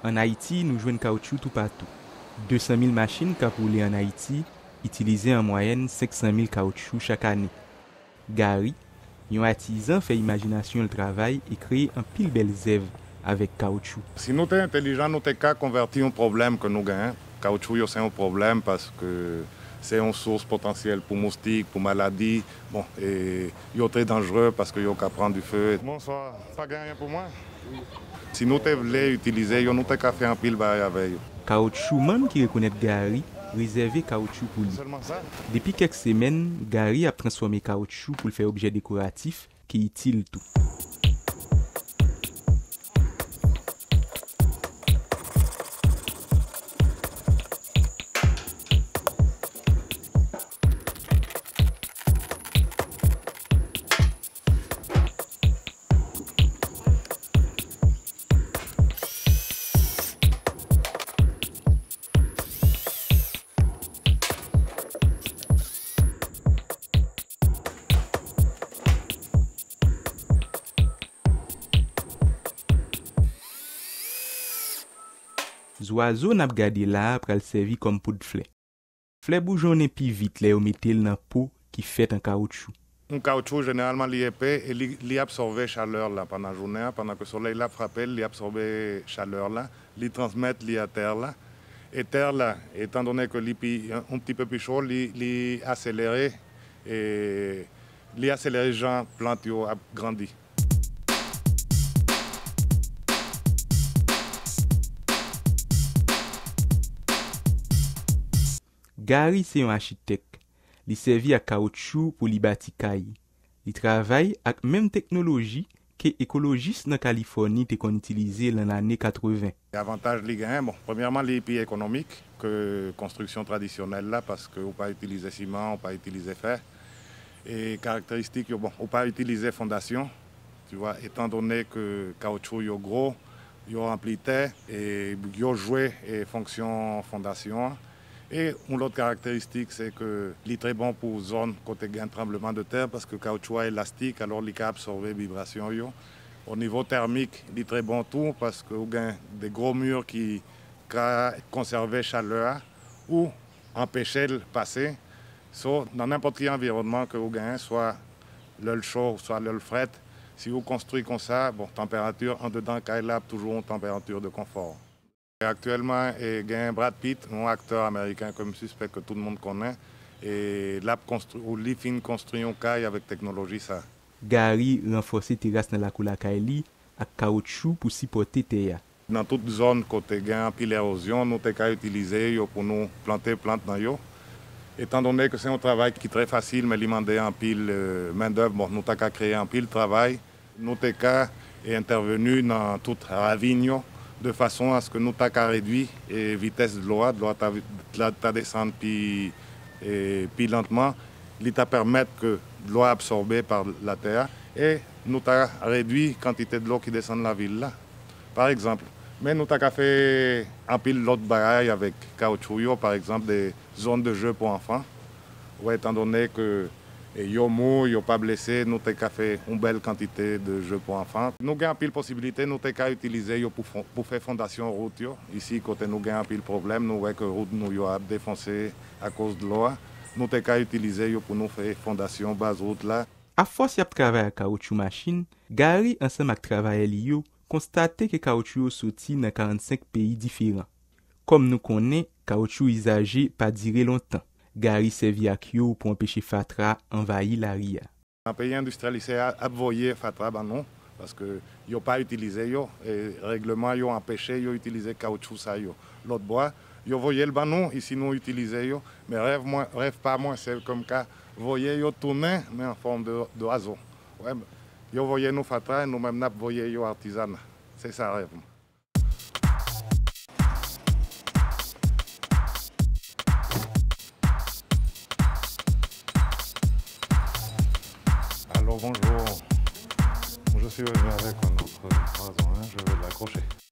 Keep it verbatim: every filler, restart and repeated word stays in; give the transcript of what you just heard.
Ann Ayiti, nou jwenn kawotchou toupatou. De san mil machin k ap woule ann Ayiti itilize an mwayèn senk san mil kawotchou chak ane. Gary, yon atizan, fè imajinasyon l travay e kreye anpil bèl zèv avèk kawotchou. Si nou te entèlijan, nou te ka konvèti yon pwoblèm ke nou genyen. Kawotchou yo se yon pwoblèm paske se yon sous potansyèl pou moustik, pou maladi. Bon, e yo trè danjere paske yo ka pran dife. Bonswa, pa gen anyen pou mwen? Si nou te vle itilize yo, nou te ka fè anpil bagay avè yo. Kawotchou mann ki rekonèt Gary rezève kawotchou pou li. Sèlman sa. Depi kèk semèn, Gary ap transfòme kawotchou pou l fè objè dekoratif ki itil tou. Zwazo n ap gade la a pral sèvi kòm poud flè. Flè boujonnen pi vit lè yo mete l nan po ki fèt an kawotchou. Yon kawotchou, jeneralman, li epe e li, li absòbe chalè la pandan jounen an, pandan ke solèy la ap frape l, li absòbe chalè la, li transmèt li a tè la. E tè la, etandone ke li pi, yon ti pe pi cho, li, li aselere, e li aselere jan plant yo ap grandi. Gary se yon achitèk. Li sèvi ak kawotchou pou li bati kay. Li travay ak menm teknoloji ke ekolojis nan Kalifòni te konn itilize nan lane katreven. Avantaj li genyen, bon, premyèman, li pi ekonomik ke konstriksyon tradisyonèl la, paske ou pa itilize siman, ou pa itilize fè. E karakteristik yo, bon, ou pa itilize fondasyon, tu vois, etandone ke kawotchou yo gwo, yo ranpli tè, e yo jwe, e, fonksyon fondasyon an. E yon lòt karakteristik, se ke li trè bon pou zòn kote gen tranbleman de tè, paske kawotchou a elastik, alò li ka absòbe vibrasyon yo. O nivo tèmik, li trè bon tou, paske ou gen de gwo mi ki ka konsève chalè a, ou anpeche l pase. So, nan nenpòt ki anviwònman ke ou genyen, swa lè l cho, swa lè l frèt, si ou konstwi konsa, bon, tanperati andedan kay la ap toujou yon tanperati de konfò. Aktyèlman, e, gen Brad Pitt, yon aktè ameriken ke m sispèk ke tout moun konnen, e l ap konstwi, ou li fin konstwi yon kay avèk teknoloji sa. Gary ranfòse teras nan lakou lakay li ak kawotchou pou sipòte tè a. Nan tout zòn kote gen anpil ewozyon, nou te ka itilize yo pou nou plante plant nan yo. Etandone ke se yon travay ki trè fasil, men li mande anpil, e, mendèv, bon, nou ta ka kreye anpil travay. Nou te ka, e, entèveni nan tout ravin yo, de fason aske nou ta ka redui, e, vitès dlo a, dlo a ta, ta, ta desann pi, e, pi lantman. Li ta pèmèt ke dlo a absòbe pa latè a, e nou ta redui kantite dlo ki desann lavil la. Pa egzanp, men nou ta ka fè anpil lòt bagay avèk kawotchou yo, pa egzanp, de zòn de jeu pour enfants. Wè, etandone ke, e, yo mou, yo pa blese, nou te ka fè yon bèl kantite de jeu pour enfants. Nou gen anpil posibilite, nou te ka itilize yo pou fon-, pou fè fondasyon wout yo. Isi, kote nou gen anpil pwoblèm, nou wè ke wout nou yo ap defonse akoz dlo a. Nou te ka itilize yo pou nou fè fondasyon baz wout la. Afòs y ap travay ak kawotchou machin, Gary ansanm ak travayè li yo konstate ke kawotchou yo soti nan karannsenk peyi diferan. Kòm nou konnen, kawotchou izaje pa dire lontan. Gary sèvi ak yo pou anpeche fatra anvayi lari a. Nan peyi endistryalis a, ap voye fatra ban nou, paske yo pa itilize yo, e règleman yo anpeche yo itilize kawotchou sa yo. Lòtbò a, yo voye l ban nou, isi nou itilize yo, men rèv mwen, rèv pa mwen, se ke m ka voye yo tounen, men an fòm de, de azo. Wè, yo voye nou fatra, nou menm n ap voye yo artizana. Se sa rèv mwen. Alors bonjour. Je suis revenu avec un autre poison, hein. Je vais l'accrocher.